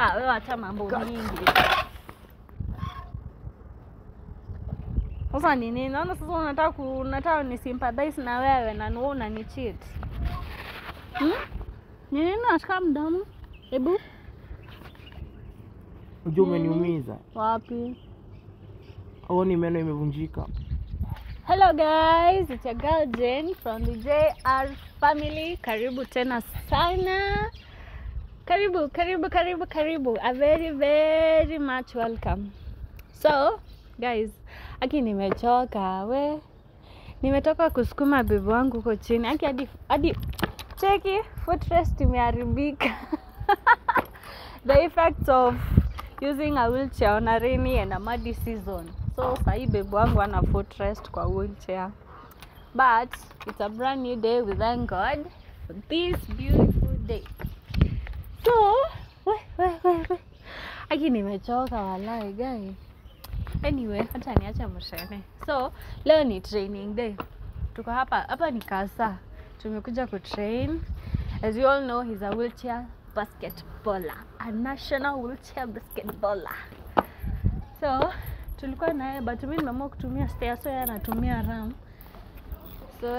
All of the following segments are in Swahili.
Ah, wewe acha mambo mingi. Sasa ni nini? Naona sasa unataka ni sympathize na wewe na wewe unanicheat. Ni nini unashika mdomo? Hebu. Unajua umeniumiza. Wapi? Au ni meno imevunjika. Hello guys, it's your girl Jane from the JR family. Karibu tena sana. Karibu, karibu, karibu, karibu. A very, very much welcome. So, guys, aki nimechoka we. Nimetoka kusukuma bibi wangu huko chini. Aki hadi cheki footrest imeharibika. The effects of using a wheelchair on a rainy and a muddy season. So sahi babe wangu ana footrest kwa wheelchair. But it's a brand new day, we thank God for this beautiful day. So, we. Aki nimechoka walai guys. Anyway, hata niacha mshene. So, leo ni training day. Tuko hapa ni Kasa. Tumekuja ku train. As you all know, he's a wheelchair basketballer, a national wheelchair basketballer. So, tulikuwa naye but mimi nimeamua kutumia stairs, so yeye anatumia ramp. So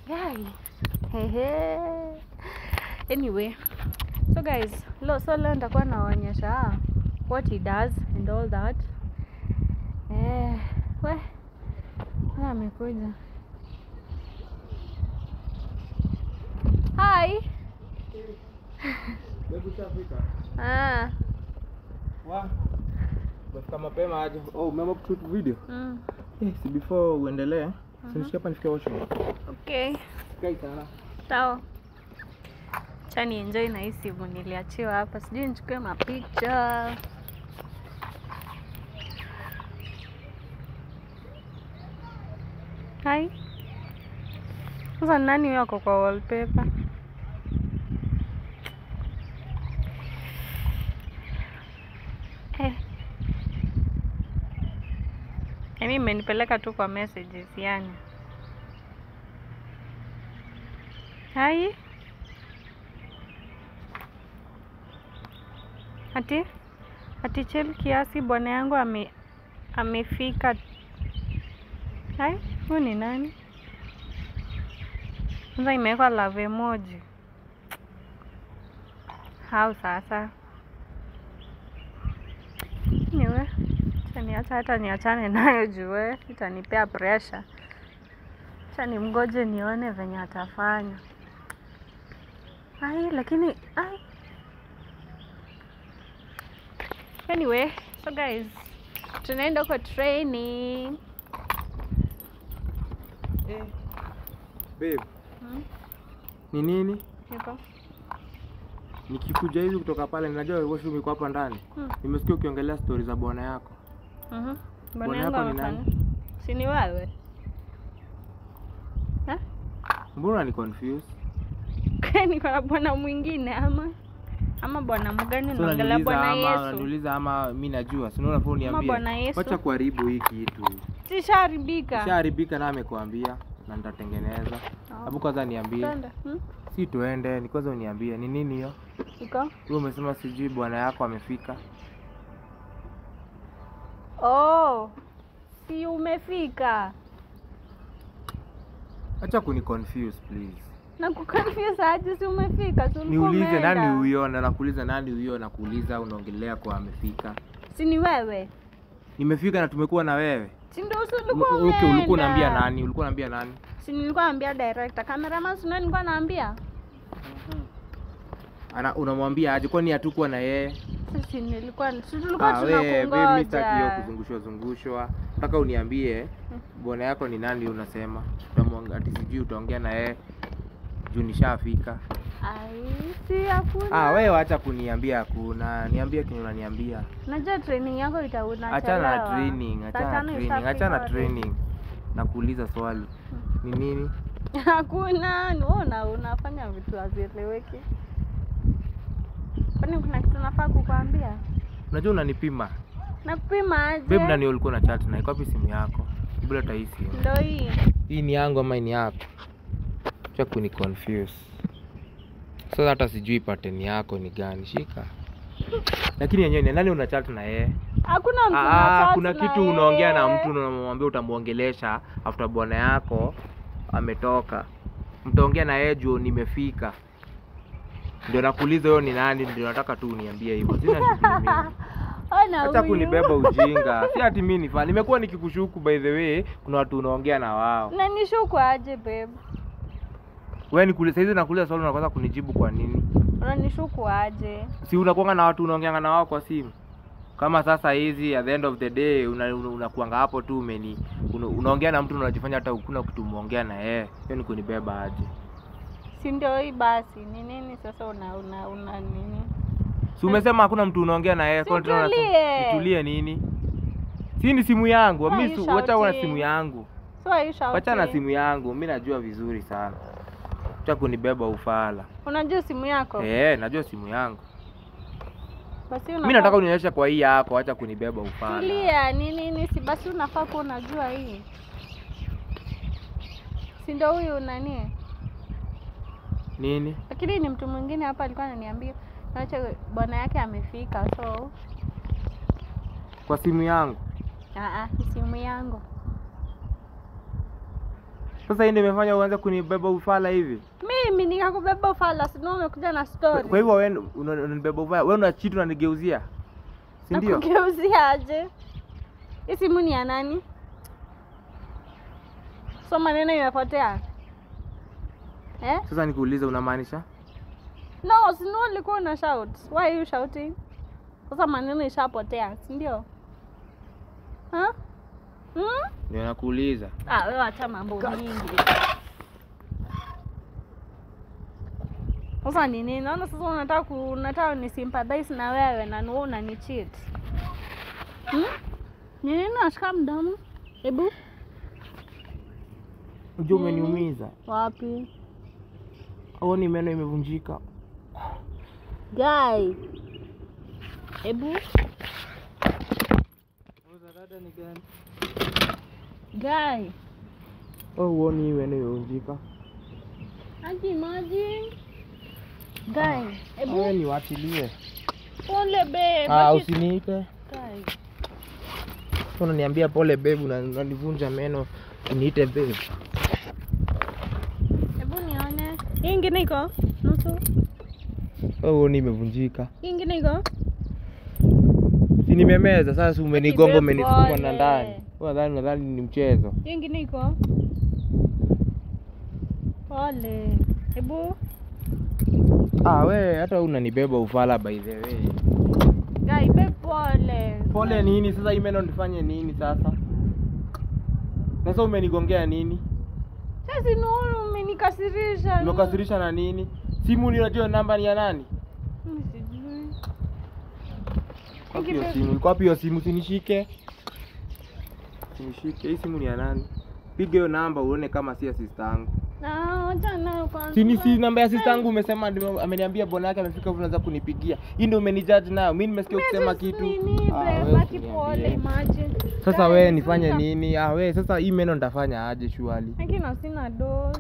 guys, hey. Anyway, so guys, leo nitakuwa naonyesha what he does and all that. We amekuja. Hi. Hebu tafika. Ah. Wa. Umefika mapema aje? Oh, umeamua kushoot video? Eh, si before uendelee, si nishike hapa nifike washroom. Okay. Kai sana. Sawa. Chani enjoy na hii simu niliachiwa hapa. Sijui nichukue mapicha. Hi. Sasa nani huyo ako kwa wallpaper? Yaani imenipeleka tu kwa messages yani. Hai. Ati chill kiasi bwana yangu amefika. Hai, huyu ni nani? Sasa imewekwa love emoji. Hao sasa. Anyway, hata niachane nayo juu itanipea pressure. Acha nimgoje nione venye atafanya. Ai, lakini ai. Anyway, so guys, tunaenda kwa training. Babe. Ni nini? Niko. Nikikuja hivi kutoka pale ninajua washroom iko hapa ndani. Nimesikia ukiongelea stories za bwana yako. Bwana yako ni nani? Si ni wewe? Ha? Mbona ni confused? Kwani kuna bwana mwingine ama bwana mgani unaongelea Bwana Yesu? Unaniuliza ama mimi najua. Si unaona phone niambie. Wacha kuharibu hii kitu. Sishaharibika. Sishaharibika na amekuambia na nitatengeneza. Hebu kwanza niambie. Si tuende, ni kwanza uniambie ni nini hiyo? Iko? Wewe umesema sijui bwana yako amefika. Oh, si umefika. Acha kuni confuse please. Na kuconfuse aje si umefika? Si ulikuwa niulize nani huyo na nakuuliza nani huyo na kuuliza unaongelea kwa amefika. Si ni wewe? Nimefika na tumekuwa na wewe. Si ndio ulikuwa umeenda. Okay, ulikuwa unaambia nani? Ulikuwa unaambia nani? Si nilikuwa naambia director, cameraman, si nilikuwa naambia? Ana unamwambia aje kwani hatukuwa na yeye? Sisi nilikuwa tulikuwa tunakungoja. Mimi sitaki hiyo kuzungushwa zungushwa. Nataka uniambie bwana yako ni nani unasema? Utamwambia ati sijui utaongea na yeye juu nishafika. Ai, si hakuna. Ah, wewe acha kuniambia hakuna. Niambie kinyo unaniambia. Najua training yako itauna. Achana na training, achana training, achana training. Nakuuliza swali. Ni nini? Hakuna, unaona unafanya vitu hazieleweki. Kwani kuna kitu nafaa kukuambia? Unajua unanipima. Nakupima aje? Babe, nani ulikuwa na chat na iko wapi simu yako? Bila hata hii simu. Ndio hii. Hii ni yangu ama ni yako? Acha kuni confuse. Sasa hata sijui pattern yako ni gani, shika. Lakini yenyewe ni nani unachat na yeye? Hakuna mtu na chat. Kuna na kitu unaongea na yeye. mtu na unamwambia utamuongelesha after bwana yako ametoka. Mtaongea na yeye juu nimefika. Ndio nakuuliza huyo ni nani, ndio nataka tu uniambie hivyo. Sina shughuli mingi. Ona Acha huyu. kunibeba ujinga. Si ati mimi ni fan. Nimekuwa nikikushuku by the way, kuna watu unaongea na wao. Na nishuku aje babe? Wewe nikuuliza saizi nakuuliza swali unakosa kunijibu kwa nini? Unanishuku aje? Si unakuanga na watu unaongeanga na wao kwa simu? Kama sasa hizi at the end of the day unakuanga hapo tu unaongea na mtu unajifanya hata hukuna kitu umeongea na yeye. Hiyo ni kunibeba aje? Si ndio hii basi. Ni nini sasa una nini? Si umesema hakuna mtu unaongea na yeye, Si kwa nini tena utulie. Nitulie nini? Si ni simu yangu. Why Mimi you wacha na shouting? simu yangu. So are you shouting? Wacha na simu yangu, mimi najua vizuri sana. Acha kunibeba ufala. Unajua simu yako? Eh, najua simu yangu. Basi Mimi nataka unionyeshe kwa hii yako, acha kunibeba ufala. Tulia, ni nini si basi unafaa kuwa unajua hii. Si ndio huyu nani? Nini? Lakini ni mtu mwingine hapa alikuwa ananiambia naacha bwana yake amefika, so Kwa simu yangu. ni simu yangu. Sasa hii ndio imefanya uanze kunibeba ufala hivi. Mimi nikakubeba ufala, si ndio umekuja na story. Kwa hivyo wewe unanibeba ufala, wewe una cheat unanigeuzia. Si ndio? Nakugeuzia aje? Hii simu ni ya nani? So maneno imepotea. Eh? Sasa nikuulize unamaanisha? No, si ndio ulikuwa una shout. Why are you shouting? Sasa maneno ishapotea, si ndio? Ha? Hmm? Ndio nakuuliza. Ah, wewe acha mambo mingi. Sasa ni nini? Naona sasa unataka ni sympathize na wewe na wewe unanicheat. Hmm? Ni nini unashika mdomo? Hebu Unajua umeniumiza. wapi? Au ni meno imevunjika. Guy. Hebu guy. Oh, uoni meno imevunjika. Aji imagine. Guy, hebu Wewe niwachilie. pole babe. Ah, usiniite. Guy. Unaniambia pole babe, unanivunja meno, uniite babe. Hebu nione. Hii ingine iko nusu. Oh, uoni imevunjika. Hii ingine iko. Si nimemeza sasa, si umenigonga umenisukuma na pole. ndani. Wewe nadhani ni mchezo. Hii ingine iko. Pole. Hebu Ah, wewe hata unanibeba ufala by the way. guy, babe pole. Pole nini sasa, hii meno nifanye nini sasa? Sasa umenigongea nini? Sasa ni umenikasirisha. Umekasirisha na nini? Simu ni unajua namba ni ya nani? Mimi sijui. Wapi hiyo simu? Iko wapi hiyo simu? Sinishike. Sinishike. Hii simu ni ya nani? Piga hiyo namba uone kama si ya sister yangu. Ah, acha nayo kwanza. Si namba ya sister yangu umesema ameniambia bwana yake amefika hivi unaanza kunipigia. Hii ndio umenijudge nayo. Mimi nimesikia ukisema kitu. Nini, Ah, babe, wewe baki usiniambie. pole, imagine. Sasa Guys, wewe nifanye sasa- nini? Ah, wewe sasa hii meno nitafanya aje shuali? Lakini na sina do.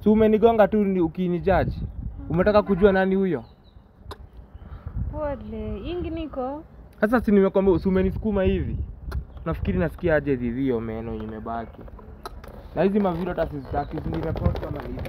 Si umenigonga tu ukinijudge. Umetaka kujua nani huyo? Pole. Hii ingine iko. Sasa si nimekwambia si umenisukuma hivi. Nafikiri nasikia aje hivi hiyo meno imebaki. Na hizi mavilo hata sizitaki, si nimepost kama hivi.